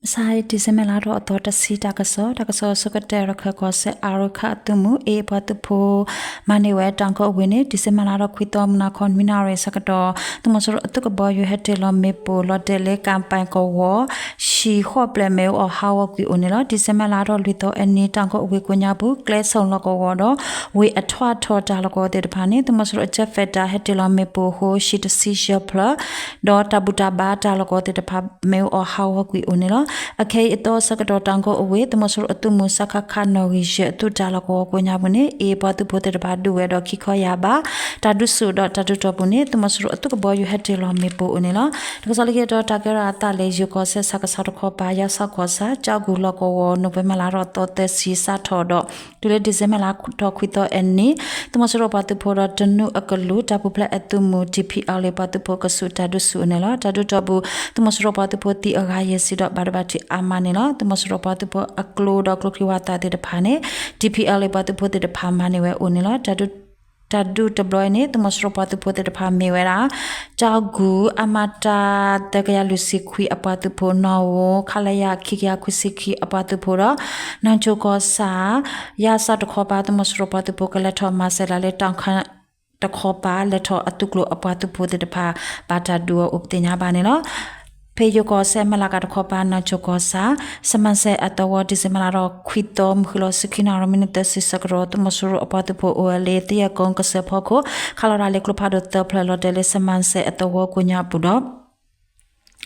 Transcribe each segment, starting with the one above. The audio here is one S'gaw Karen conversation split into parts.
မုၢ်ဆါအံၤ December လါထီၣ်အသီတဆံ တၢ်ကစီၣ်, တၢ်ကစီၣ်ဆိကတၢၢ် ရခၢၣ်ကီၢ်စဲၣ် အါရခၣ်အသုးမုၢ် အ့ၣ် ပှၤသုးဖိ မၤန့ၢ်ဝဲတၢ်ကီအဝ့ၢ်န့ၣ် December လါထီၣ်ခွံသီ မုၢ်နၤခီနွံနၣ်ရံၣ်ဆၢကတီၢ် သုးမီၤစိရိၤအသုးကဘီယူၤဟဲတ့ၢ်လီၤမ့ၣ်ပိၢ် လီၤတဲာ်လၢကၣ်ပဲၣ်ကဝီၤ ဟံၣ်ဃီၣ်ပျဲၢ်မ့ၣ်အူအီၣ်ဟးဂီၤကွံာ်အိၣ်န့ၣ်လီၤ. December လါထီၣ်လွံၢ်သီအနံၤ တၢ်ကီအဝ့ၢ်ကိးညါပူၤ ကျဲဆိၣ်လီၢ်ကဝီၤဒီး ဝ့ၢ်အထွးထီၣ်တၢ်လီၢ်ကဝီၤသ့ၣ်တဖၣ်န့ၣ် သုးမီၤစိရိၤအ jet fighter ဟဲတ့ၢ်လီၤမ့ၣ်ပိၢ်အဃိ ဟံၣ်တဆံယဲၢ်ဖျၢၣ် ဒီးတၢ်ဘူၣ်တၢ်ဘါတၢ်လီၢ်ကဝီၤသ့ၣ်တဖၣ် မ့ၣ်အူအီၣ်ဟးဂီၤကွံာ်အိၣ်န့ၣ်လီၤ. အခဲအံၤအသီဆၢကတီၢ် တၢ်ကီအဝ့ၢ် သုးမီၤစိရိၤအသုးမုၢ် စကခ နီၣ်ဂံၢ်ယဲၢ်အသုးတၢ်လီၢ်ကဝီၤကိးညါပူၤန့ၣ် အ့ၣ် ပှၤသုးဖိသ့ၣ်တဖၣ်ဒုးဝဲဒီးခံခီယၢ်ဘး တၢ်ဒုးဆူၣ်ဒီးတၢ်ဒုးတီၢ်ပူၤန့ၣ် သုးမီၤစိရိၤအသုးကဘီယူၤဟဲတ့ၢ်လီၤမ့ၣ်ပိၢ်အိၣ်န့ၣ်လီၤ. တၢ်ကစီၣ်လၢခံတခါ တၢ်ကဲထီၣ်အသးလၢ ယိၤကီၢ်စဲၣ် ဆၣ်ကဆီတခီပၤ ယါဆၣ်ကီၢ်ဆၣ် ကၠီၣ်ကူၣ်လီၢ်ကဝီၤ November လါထီၣ်သီသၢဆံ စးထီၣ်ဒီး တုၤလၢ December လါထီၣ်ခွံသီအနံၤ သုးမီၤစိရိၤပှၤသုးဖိဒီးတနူအကလုာ် တၢ်ပူၤဖျဲးအသုးမုၢ် DPLA ပှၤသုးဖိအကဆူး တၢ်ဒုးဆူၣ်အိၣ်န့ၣ်လီၤ. တၢ်ဒုးတီၢ်ပူၤ သုးမီၤစိရိၤပှၤသုးဖိသံအဂၤယဲၢ်ဆံဒီးဘၣ်ဒိဘၣ်ထံးအါမးန့ၣ်လီၤ. သုးမီၤစိရိၤပှၤသုးဖိအကျိဒီးကျိချံဝၣ်သၣ်သ့ၣ်တဖၣ်န့ၣ် DPLA ပှၤသုးဖိသ့ၣ်တဖၣ်မၤန့ၢ်ဝဲအိၣ်န့ၣ်လီၤ. တၢ်ဒုးတဘျီအံၤန့ၣ် သုးမီၤစိရိၤပှၤသုးဖိသ့ၣ်တဖၣ်မ့ၢ်ဝဲဒၣ် ကၠီၣ်ကူၣ် အမတ သၢကယၤလွံၢ်ဆံခွံအပှၤသုးဖိ နီၣ်ဝိ ခလရ ခံကယၤခွံဆံခံအပှၤသုးဖိဒီး နီၢ်ဆိၣ်ကီၢ်ဆၣ် ယါဆၣ်တခီပၤ သုးမီၤစိရိၤပှၤသုးဖိကလဲၤထီၣ်မၤစၢၤဒၣ်လၢ တၢ်ခၣ်တခီပၤ လဲၤထီၣ်အသုးကျိၤအပှၤသုးဖိသ့ၣ်တဖၣ် ဘၣ်တၢ်ဒုးအီၤအိၣ်ပသ့ၣ်ညါဘၣ်န့ၣ်လီၤ. ဖဲယိၤကီၢ်စဲၣ် မဲၢ်လးကးတခီပၤ နီၢ်ဆိၣ်ကီၢ်ဆၣ် စမၣ်စဲၣ်အသဝီ December လါထီၣ်ခွံသီ မုၢ်ဃုာ်လီၤ ဆံခံနၣ်ရံၣ် မံးနံးသၢဆံဆၢကတီၢ် သုးမီၤစိရိၤအပှၤသုးဖိအိၣ်ဝဲလၢ သယဲၢ်ကိကစၢၢ်ဖီခိၣ် ခးလီၤဒၣ်လၢကျိဖးဒိၣ်သၢဖျၢၣ် လီၤတဲာ်လၢစမၣ်စဲၣ်အသဝီကိးညါပူၤဒီး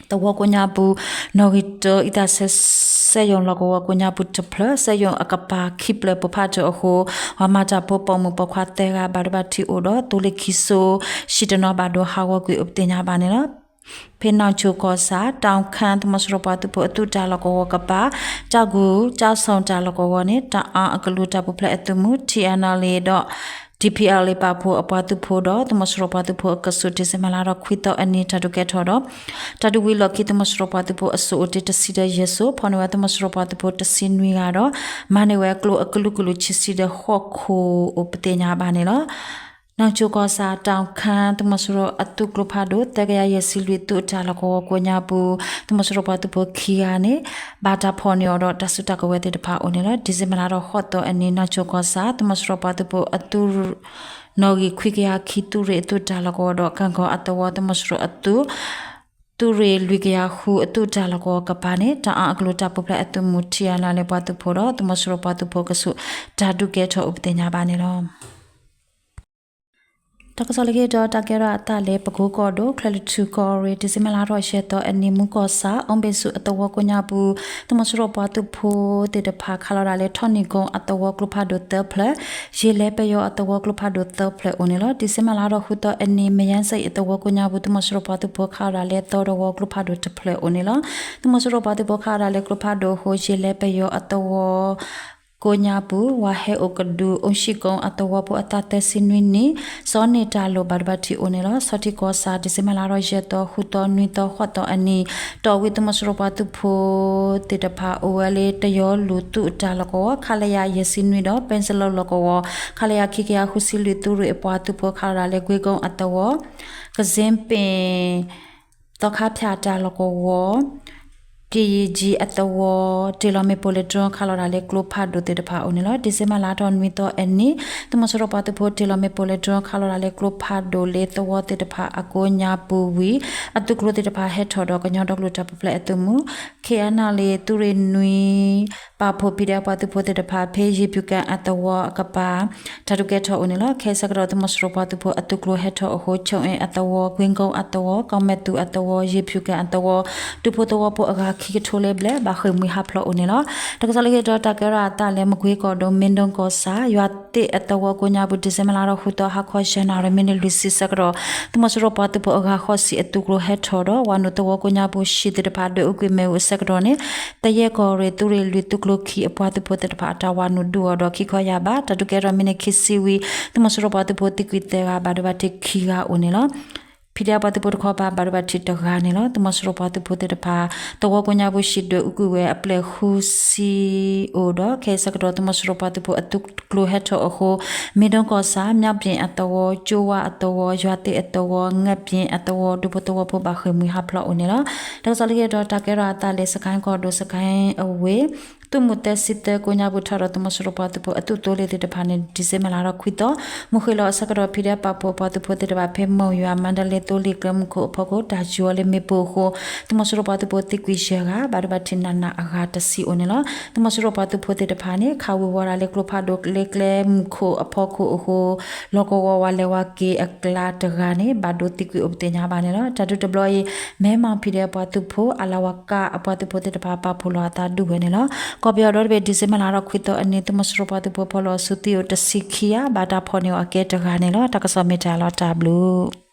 သဝီကိးညါပူၤ နီၣ်ဂံၢ်တၢ အံသၣ်ဆၢ စက်ရုံလီၢ်ကဝီၤကိးညါပူၤတဖျၢၣ် စက်ရုံအကပၤခံဖျၢၣ်ပိၢ်ဖးထီၣ်အဃိ ပှၤမၤတၢ်ဖိပိာ်မုၣ်ပိာ်ခွါသၢဂၤဘၣ်ဒိဘၣ်ထံးအိၣ်ဒီး သိလ့ၣ်ခံစိ ဟံၣ်တနီၤဘၣ်ဒိဟးဂီၤကွံာ်အိၣ်ပသ့ၣ်ညါဘၣ်န့ၣ်လီၤ. ဖဲနီၢ်ဆိၣ်ကီၢ်ဆၣ် တီၣ်ခၣ် သုးမီၤစိရိၤပှၤသုးဖိအသုးတၢ်လီၢ်ကဝီၤကပၤ ကၠီၣ်ကူၣ် ကၠီၣ်ဆိၣ်တၢ်လီၢ်ကဝီၤန့ၣ် တအၣ်အကလုာ်တၢ်ပူၤဖျဲးအသုးမုၢ် ထံၣ်အဲၣ်နၣ်လ့ၣ်ဒီး ထံၣ်ဖံးအၣ်လ့ၣ် ပာ်ဖှိၣ်အပှၤသုးဖိဒီး သုးမီၤစိရိၤပှၤသုးဖိအကဆူး December လါထီၣ်ခွံသီအနံၤ တၢ်ဒုးကဲထီၣ်ဒီး တၢ်ဒုးဝံၤလီၢ်ခံ သုးမီၤစိရိၤပှၤသုးဖိအစိၣ်အိၣ်တ့ၢ်တဆံဒီးယဲၢ်စိၤ ဖီၣ်န့ၢ်ဝဲသုးမီၤစိရိၤပှၤသုးဖိတဆံနွံဂၤဒီး မၤန့ၢ်ဝဲကျိအကလုာ်ကလုာ်ဆံဆံဒီးဃိးခိၣ်အိၣ်ပသ့ၣ်ညါဘၣ်န့ၣ်လီၤ. နီၢ်ဆိၣ်ကီၢ်ဆၣ် တီၣ်ခၣ် သုးမီၤစိရိၤအသုးကျိဖးဒိၣ် သၢကယၤယဲၢ်ဆံလွံၢ်သုးအတၢ်လီၢ်ကဝီၤကိးညါပူၤ သုးမီၤစိရိၤပှၤသုးဖိခံဂၤန့ၣ် ဘၣ်တၢ်ဖီၣ်န့ၢ်အီၤဒီးတၢ်စုတၢ်ကဝဲၤသ့ၣ်တဖၣ်အိၣ်န့ၣ်လီၤ. December လါထီၣ်ဃိးသီအနံၤ နီၢ်ဆိၣ်ကီၢ်ဆၣ် သုးမီၤစိရိၤပှၤသုးဖိအသုး နီၣ်ဂံၢ်ခွံကယၤခံသုးရ့ၣ်အသုးတၢ်လီၢ်ကဝီၤဒီး ကၣ်ကီၤအသဝီ သုးမီၤစိရိၤအသုး သုးရ့ၣ်လွံၢ်ကယၤဃုအသုးတၢ်လီၢ်ကဝီၤကပၤန့ၣ် တအၣ်အကလုာ်တၢ်ပူၤဖျဲးအသုးမုၢ် ထံၣ်အဲၣ်နၣ်လ့ၣ် ပှၤသုးဖိဒီး သုးမီၤစိရိၤပှၤသုးဖိကဆူး တၢ်ဒုးကဲထီၣ်အိၣ်ပသ့ၣ်ညါဘၣ်န့ၣ်လီၤ. တၢ်ကစီၣ်လၢခံတခါ တၢ်ကဲထီၣ်အသးလၢ ပကိကီၢ်ဒိၣ် ချဲးလွီၢ်ထူၣ်ကီၢ်ရ့ၣ် December လါထီၣ်ယဲၢ်သီအနံၤ မူကီၢ်ဆၣ် အီဘ့ၣ်ဆူၣ်အသဝီကိးညါပူၤ သုးမီၤစိရိၤပှၤသုးဖိသ့ၣ်တဖၣ် ခးလီၤဒၣ်လၢ ထီၣ်နံၣ်ကိအသဝီကျိဖးဒိၣ်သၢဖျၢၣ်, ယ့ၢ်လဲပယီၤအသဝီကျိဖးဒိၣ်သၢဖျၢၣ်အိၣ်န့ၣ်လီၤ. December လါထီၣ်ဃုသီအနံၤ မယါစဲအံၤအသဝီကိးညါပူၤ သုးမီၤစိရိၤပှၤသုးဖိခးလီၤဒၣ်လၢ သီတဝီကျိဖးဒိၣ်တဖျၢၣ်အိၣ်န့ၣ်လီၤ. သုးမီၤစိရိၤပှၤသုးဖိခးလီၤဒၣ်လၢကျိဖးဒိၣ်အဃိ ယ့ၢ်လဲပယီၤအသဝီ ကိးညါပူၤ ဝၤဟဲအိၣ်ကဒု အိၣ်ဆံၣ်ကိအသဝီဖိအသးသၢဆံနွံနံၣ် စီၤန့ၢ်တၢ်လိၣ်ဘၣ်ဒိဘၣ်ထံးအိၣ်န့ၣ်လီၤ. ဆီထံကီၢ်ဆၣ် December လါထီၣ်ယဲၢ်သီ ဃုသီ နွံသီ ဃိးသီအနံၤ တီၢ်ဝံၤသုးမီၤစိရိၤပှၤသုးဖိသ့ၣ်တဖၣ်အိၣ်ဝဲလၢ တယီလူၤသုးအတၢ်လီၢ်ကဝီၤ ခလရ ယဲၢ်ဆံနွံဒီး ပ့စလီၢ်လီၢ်ကဝီၤ ခလရ ခံကယၤဃုဆံလွံၢ်သုးရ့ၣ်အပှၤသုးဖိခးလီၤဒၣ်လၢ ကွ့ကိအသဝီ ကစ့ပ့ၣ် သီခါဖၠၣ်တၢ်လီၢ်ကဝီၤ က့ယ့ၢ်ကၠံအသဝီ တ့ၢ်လီၤမ့ၣ်ပိၢ်လၢ drone ခးလီၤဒၣ်လၢကျိဖးဒိၣ်သ့ၣ်တဖၣ်အိၣ်န့ၣ်လီၤ. December လါထီၣ်နွံသီအနံၤ သုးမီၤစိရိၤပှၤသုးဖိတ့ၢ်လီၤမ့ၣ်ပိၢ်လၢ drone ခးလီၤဒၣ်လၢကျိဖးဒိၣ်လၢသဝီသ့ၣ်တဖၣ်အကိးညါပူၤဝံၤ အသုးကျိၤသ့ၣ်တဖၣ်ဟဲထီၣ်ဒီးကညီဒီကလုာ်တၢ်ပူၤဖျဲးအသုးမုၢ် ခ့အနၣ်လ့ၣ် သုးရ့ၣ်နွံ ပာ်ဖှိၣ် ပံၤဒဲး ပှၤသုးဖိသ့ၣ်တဖၣ် ဖဲယ့ၣ်ပူၤကၣ်အသဝီအကပၤ တၢ်ဒုးကဲထီၣ်အိၣ်န့ၣ်လီၤ. ခဲအံၤဆၢကတီၢ် သုးမီၤစိရိၤပှၤသုးဖိအသုးကျိၤဟဲထီၣ်အဃိ ခၠိၣ်အဲၣ်အသဝီ ကွ့ကိအသဝီ ကီၢ်မဲၣ်သူးအသဝီ ယ့ၣ်ပူၤကၣ်အသဝီ ဒူဖိသဝီဖိအဂၤခံကထိလၢဘျဲၣ် ဘၣ်ဃ့ၢ်မှံဟးဖျိးအိၣ်န့ၣ်လီၤ. တၢ်ကစီၣ်လၢခံတခါ တၢ်ကဲထီၣ်အသးလၢ မကွ့ကီၢ်ဒိၣ် မ့ၢ်ဒိကီၢ်ဆၣ် ယွၤသ့ၣ်အသဝီကိးညါပူၤ December လါထီၣ်ဃုသီ ဟါခီယဲၢ်နၣ်ရံၣ် မံးနံးလွံၢ်ဆံဆၢကတီၢ် သုးမီၤစိရိၤပှၤသုးဖိအဂၤဃိးဆံအသုးကျိၤဟဲထီၣ်ဒီး ဝၤနုာ်သဝီကိးညါပူၤ ဟံၣ်သ့ၣ်တဖၣ်ဒွဲၣ်အူကွံာ်မ့ၣ်အူအဆၢကတီၢ်န့ၣ် သယဲၢ်ကီၢ်ရ့ၣ် သုးရ့ၣ်လွံၢ်သုးကျိၤခံအပှၤသုးဖိသ့ၣ်တဖၣ်အတၢ်ဝၤနုာ်ဒုးအီၤဒီးခံခီယၢ်ဘး တၢ်ဒုးကဲထီၣ်မံးနံးခံဆံဝံၤ သုးမီၤစိရိၤပှၤသုးဖိသံကွံာ်သၢဂၤ ဘၣ်ဒိဘၣ်ထံးခံဂၤအိၣ်န့ၣ်လီၤ. PDF ပှၤသုးဖိတခီပၤ ဘၣ်ဒိဘၣ်ထံးတဂၤန့ၣ်လီၤ. သုးမီၤစိရိၤပှၤသုးဖိသ့ၣ်တဖၣ် သဝီကိးညါပူၤ ဟံၣ်ဒွဲၣ်အူကွံာ်ဝဲအပျဲၢ်ဃုဆံအိၣ်ဒီး ခဲအံၤဆၢကတီၢ် သုးမီၤစိရိၤပှၤသုးဖိအသုးကျိၤဟဲထီၣ်အဃိ မ့ၢ်ဒိကီၢ်ဆၣ် မၠၣ်ပျ့ၣ်အသဝီ, ကၠိဝါအသဝီ, ယွၤသ့ၣ်အသဝီ, ငဲၣ်ပျ့ၣ်အသဝီ ဒူဖိသဝီဖိဘၣ်ဃ့ၢ်မှံဟးဖျိးအိၣ်န့ၣ်လီၤ. တၢ်ကစီၣ်လၢခံတတီၤ တၢ်ကဲထီၣ်အသးလၢ စကဲကီၢ်ဒိၣ် စကဲအဝ့ၢ် သုးမုၢ်သၢဆံသၢကိးညါပူၤ ထီၣ်ဒီးသုးမီၤစိရိၤပှၤသုးဖိအသုးသိလ့ၣ်သ့ၣ်တဖၣ်န့ၣ် ဒံၣ်စ့ဘၢၣ်လါထီၣ်ခွံသီ မုၢ်ဃ့ၢ်လီၤအဆၢကတီၢ် PDF ပာ်ဖှိၣ်ပှၤသုးဖိသ့ၣ်တဖၣ် ဖဲမိၢ်ယွၤ မါဒလ့ သိလ့ၣ်ကျဲမုၢ်ခိၣ်အဖီခိၣ် တၢ်ယူၤအီၤလၢမ့ၣ်ပိၢ်အဃိ သုးမီၤစိရိၤပှၤသုးဖိသံကွံာ်ယဲၢ်ဂၤ ဘၣ်ဒိဘၣ်ထံးနးနးအဂၤတဆံအိၣ်န့ၣ်လီၤ. သုးမီၤစိရိၤပှၤသုးဖိသ့ၣ်တဖၣ်န့ၣ် ခးဝံၤဝီၤဒၣ်လၢကျိဖးဒိၣ်ကျဲကျဲမုၢ်ခိၣ်အဖီခိၣ်အဃိ လီၢ်ကဝီၤဝဲလဲၤဝဲက့ၤအကျါတဂၤန့ၣ် ဘၣ်ဒိသံကွံာ်အိၣ်ပသ့ၣ်ညါဘၣ်န့ၣ်လီၤ. တၢ်ဒုးတဘျီအံၤ မဲမီၢ် PDF ပှၤသုးဖိ အလၤဝၤကၣ် အပှၤသုးဖိသ့ၣ်တဖၣ် ပာ်ဖှိၣ်လီၤအသးဒုးဝဲန့ၣ်လီၤ. ကီၢ်ပယီၤဒီတဘ့ၣ် ဒံၣ်စ့ဘၢၣ်လါထီၣ်ခွံသီအနံၤ သုးမီၤစိရိၤပှၤသုးဖိဖီၣ်လီၤစုသံအိၣ်တဆံခံဂၤ ဘၣ်တၢ်ဖီၣ်န့ၢ်အီၤအကဲတဂၤန့ၣ်လီၤ. တၢ်ကစီၣ်မ့ၢ်တၢ်လီၤတၢ်ဘျုး